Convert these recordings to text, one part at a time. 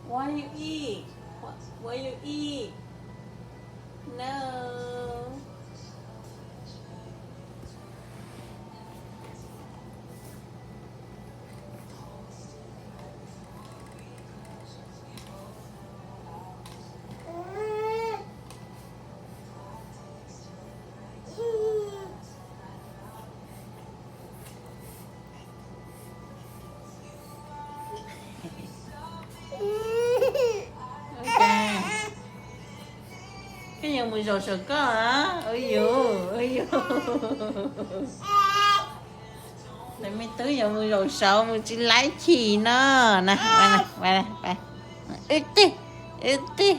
What you eat? What, what you eat? No. Koj yuav mus zaum saum koj a. Ua yus, ua yus. Nws me tub yuav mus zaum saud mus tsis laib chim no na. Wb tij, wb tij,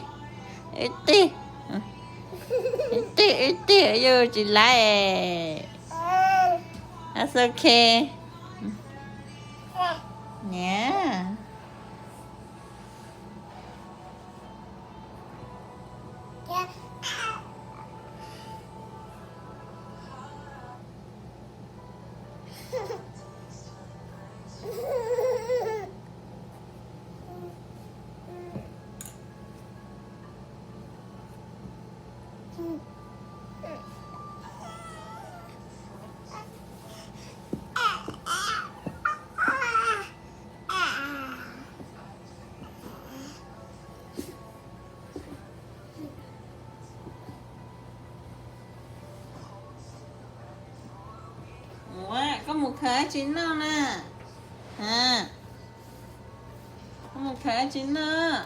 wb tij, wb tij, wb tij, yus tsis laib. That's okay. Niam. Ua, koj mus khaws dab tsi noj na? A, koj mus khaws dab tsi noj?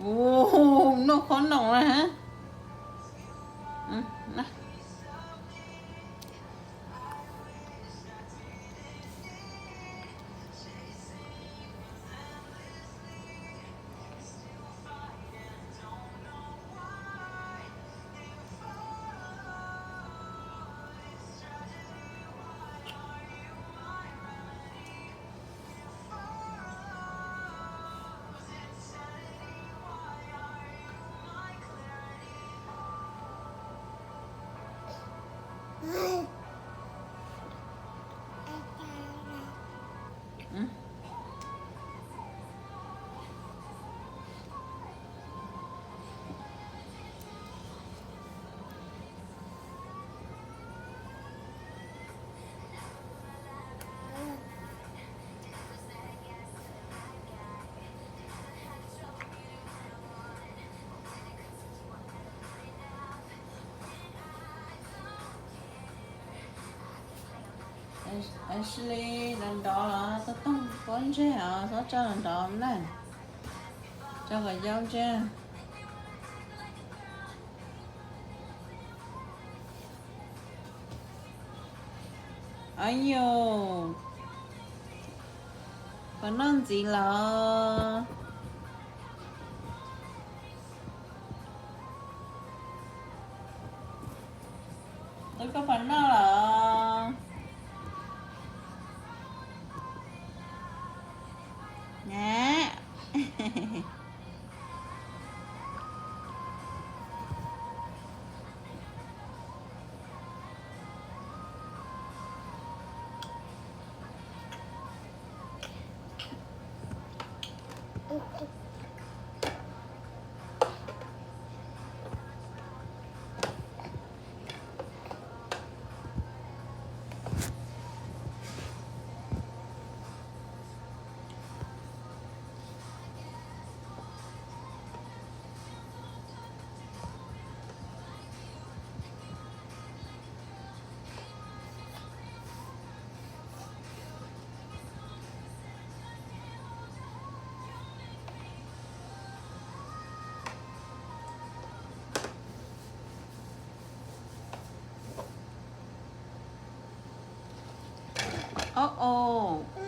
Ua, noj qhob noom na. Ashley, nrov nrov los tau toog pob ntseg os, txhob tso nrov nrov na, tso kom yau ntseg. Aib yus, puas noj ntxiv los? Tub, koj puas noj los? Na. Ob, ob.